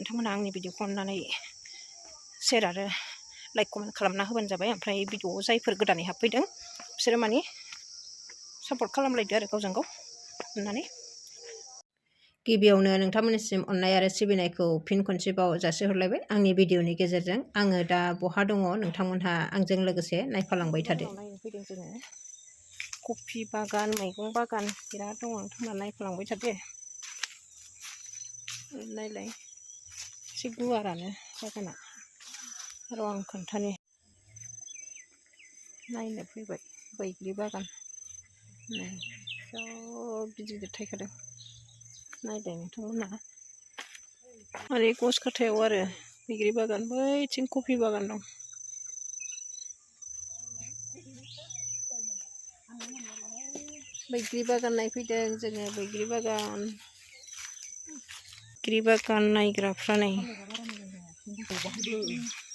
नोंथांमोना आंनि भिडिअखौ अननानै शेयार आरो लाइक कमेन्ट खालामना होबानो जाबाय। ओमफ्राय भिडिअआव जायफोर गोदानै हाबफैदों बिसोरो माने सापर्ट खालामलायदो आरो गावजों गाव अननानै। गिबियावनो नोंथांमोननिसिम अननाय आरो सिबिनायखौ फिन खनसेबाव जासिहरलायबाय आंनि भिडिअनि गेजेरजों। आङो दा बहा दङ नोंथांमोनहा आंजों लोगोसे नायफालांबाय थादो। नायनो फैदों जोङो कफि बागान मैगं बागान बिराद दङ, नोंथांमोना नायफालांबाय थादो। नायलाय एसे गुवारानो बागाना। र' आं खोन्थानि। नायनो फैबाय बैग्रि बागान सब गिदिर गिदिर थायखादों। नायलाय नोंथांमोना ओरै गस खाथायाव आरो बैग्रि बागान, बैथिं कफि बागान दं। बैग्रि बागान नायफैदों जोङो, बैग्रि बागान नायग्राफ्रा नै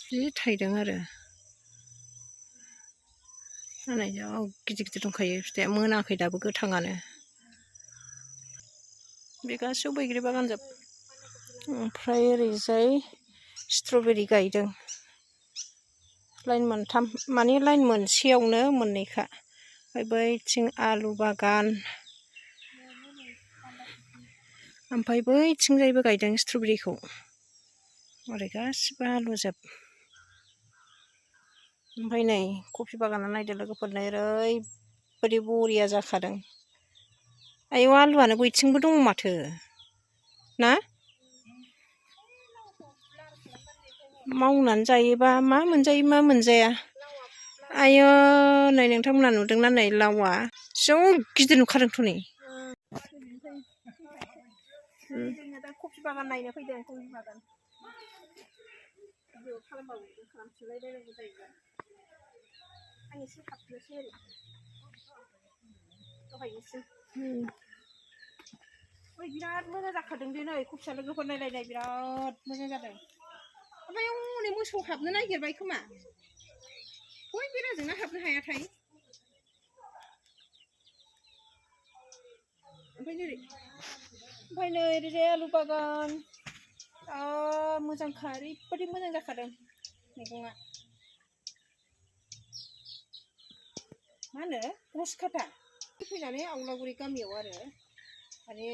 जि थायदों आरो नायनाय जा गिदिर गिदिर दंखायो। फिथाइया मोनाखै दाबो गोथाङानो। बे गासैबो बैग्रि बागानजोब। ओमफ्राय ओरैजाय स्ट्रबेरि गायदों लाइन मोनथाम, माने लाइन मोनसेयावनो मोननैखा। ओमफ्राय बैथिं आलु बागान, ओमफ्राय बैथिंजायबो गायदों स्ट्रबेरिखौ। ओरै गासिबो आलुजोब। ओमफ्राय नै कफि बागाना नायदो लोगोफोर, ओरैबायदि बरिया जाखादों। आयौ आलुआनो बैथिंबो दङ माथो ना? मावनानै जायोबा मा मोनजायो मा मोनजाया। आयौ नै नोंथांमोना नुदोंना नै लावआ जौ गिदिर नुखादोंथ' नै। जोङो दा कफि बागान नायनो फैदों। कफि बागान भिडिअ खालामबाबो खालामफिनलायलायनांगौ जायोबा आं एसे हाबनोसै ओरै दहायनिसिम। ओइ बिराद मोजां जाखादों दे नै कफिया लोगोफोर, नायलायनाय बिराद मोजां जादों। ओमफ्राय हनै मोसौ हाबनो नागिरबाय खोमा, बै बेराजोंनो हाबनो हायाथाय। ओमफ्राय नै ओरैजाय आलु बागान मोजांखा, ओरैबायदि मोजां जाखादों मैगङा। मा होनो गसखाथा फैनानै आवलागुरि गामियाव आरो माने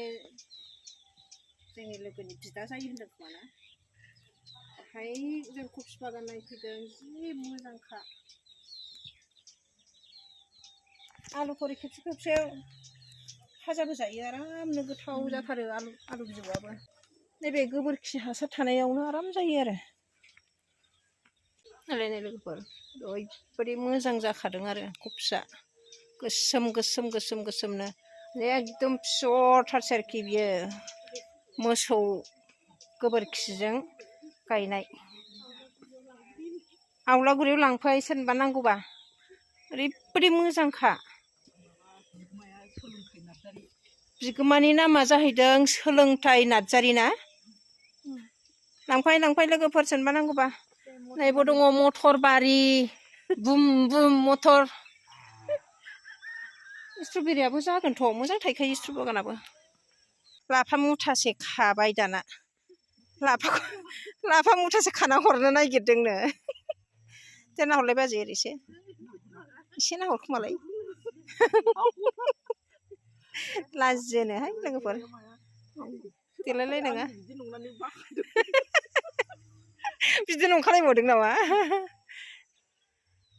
जोंनि लोगोनि बिदा जायो होनदों खोमा ना। ओमफ्राय जों कफि बागान नायफैदों, जि मोजांखा। आलुखौ खेबसे खेबसे भाजाबो जायो, आरामनो गोथाव जाथारो आलु बिजौआबो। नैबे गोबोरखि हासार थानायावनो आराम जायो आरो। नायलाय लोगोफोर ओरैबायदि मोजां जाखादों आरो कफिया, गोसोम गोसोम गोसोम गोसोमनो एकदम पियरथारसै आरोखि बियो। मोसौ गोबोरखिजों गायनाय। आवलागुरियाव लांफै सोरनोबा नांगौबा, ओरैबायदि मोजांखा। बिगोमानि नामा जाहैदों सोलोंथाइ नार्जारि ना। लांफै लोगोफोर सोरनोबा नांगौबा। नैबो दङ मटर बारि, बुम बुम मटर। स्ट्रबेरियाबो जागोनथ', मोजां थायखायो स्ट्रबेरि बागानाबो। लाफा मुथासे खाबाय दाना, लाफा मुथासे खाना हरनो नागिरदोंनो। दे नाहरलाय बाजै ओरैसे एसे नाहर खोमालाय। लाजियोनोहाय लोगोफोर, देलायलायनाङा। बिदि नंखालायबावदों नामा?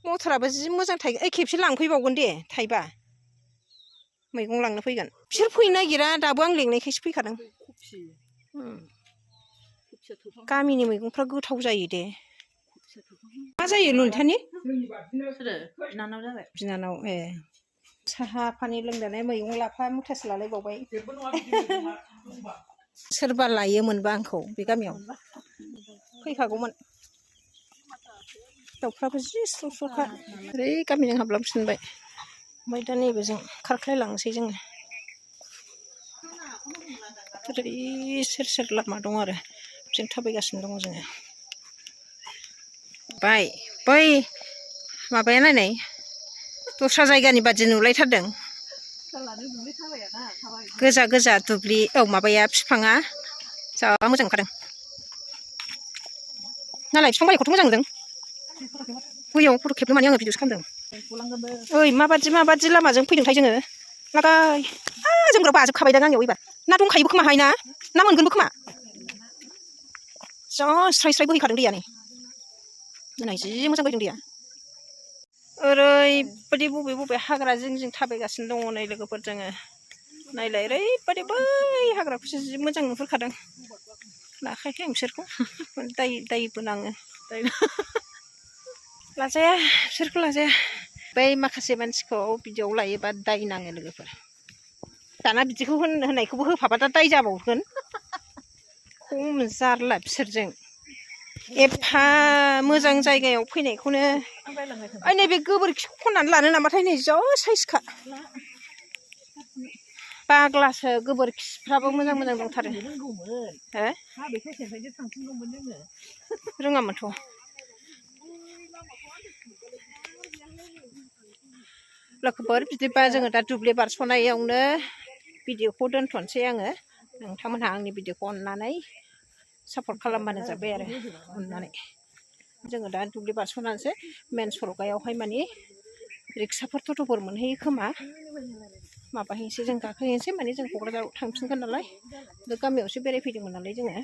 मटराबो जि मोजां थायगोन। ओइ खेबसे लांफैबावगोन दे थाइबा, मैगं लांनो फैगोन। बिसोर फैनो नागिरा, दाबो आं लेंनायखायसो फैखादों। गामिनि मैगंफ्रा गोथाव जायो दे। मा जायो ललितानि? बिनानाव ए साहा पानि लोंनानै मैगं लाफा मुथासे लालायबावबाय। सोरबा लायोमोनबा आंखौ बे गामियाव फैखागौमोन। दाउफ्राबो जि स्र' स्र'खा। ओरै गामिजों हाबलांफिनबाय। ओमफ्राय दा नैबेजों खारख्लायलांनोसै जोङो। ओरै सेर सेर लामा दं आरो बिजों थाबायगासिनो दङ जोङो। बै माबाया नायनाय दस्रा जायगानि बादि नुलायथारदों। गोजा गोजा दुब्लि, औ माबाया बिफाङा जा मोजां ओंखारदों। नालाय बिफां बारिखौथ' मोजां नुदों बैयाव फट' खेबनो माने आङो भिडिअ'सो खालामदों ओइ माबादि लामाजों फैदोंथाय जोङो लागाय जोंग्रा बाजोबखाबायदां आंनियाव एबार ना दंखायोबो खोमाहाय ना मोनगोनबो खोमा जा स्राय स्राय बोहैखादों दैया नै नै जि मोजां बोहैदों दैया ओरैबायदि बबे हाग्रा जिं थाबायगासिनो दङ नै लोगोफोर जोङो नायलाय ओरैबायदि बै हाग्राखौसो जि मोजां नुहुरखादों लाखायाखै आं बिसोरखौ दायबो नाङो लाजाया बिसोरखौ लाजाया बै माखासे मानसिखौ भिडिअ'आव लायोबा दाय नाङो लोगोफोर दाना बिदिखौ होननायखौबो होफाबा दा दाय जाबावगोन खम जारला बिसोरजों एफा मोजां जायगायाव फैनायखौनो ओइ नैबे गोबोरखिखौ खननानै लानो नामाथाय नै जा साइजखा बाग्लासो गोबोरखिफ्राबो मोजां दंथारो रोङामोनथ' लोगोफोर बिदिबा जोङो दा दुब्लि बारस'नायावनो भिडिअ'खौ दोनथ'नोसै आङो नोंथांमोनहा आंनि भिडिअ'खौ अननानै सापर्ट खालामबानो जाबाय आरो अननानै जोङो दा दुब्लि बारस'नानैसो मेन सर'गायावहाय माने रिक्साफोर टट'फोर मोनहैयो खोमा माबाहैनोसै जों गाखोहैनोसै माने जों क'क्राझाराव थांफिनगोन नालाय बे गामियावसो बेरायफैदोंमोन नालाय जोङो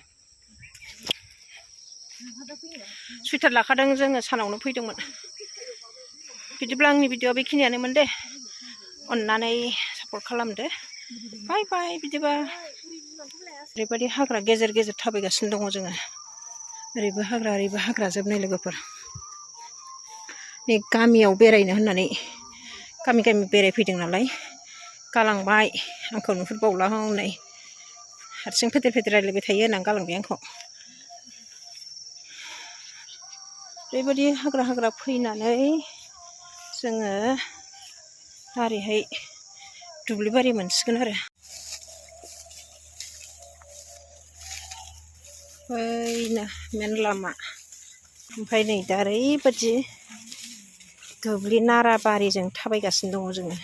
सुइटार लाखादों जोङो सानावनो फैदोंमोन बिदिब्ला आंनि भिडिअ'आ बेखिनियानोमोन दे अननानै सापर्ट खालामदो बाय बाय बिदिबा ओरैबायदि हाग्रा गेजेर थाबायगासिनो दङ जोङो ओरैबो हाग्रा जोबनाय लोगोफोर नै गामियाव बेरायनो होननानै गामि बेरायफैदों नालाय गालांबाय आंखौ नुहुरबावला हनै हारसिं फेदेर रायलायबाय थायो होननानै गालांबाय आंखौ ओरैबायदि हाग्रा फैनानै जोङो ओरैहाय दुब्लिबारि मोनसिगोन आरो बैनो मेन लामा ओमफ्राय नै दा ओरैबायदि दुब्लि नाराबारिजों थाबायगासिनो दङ जोङो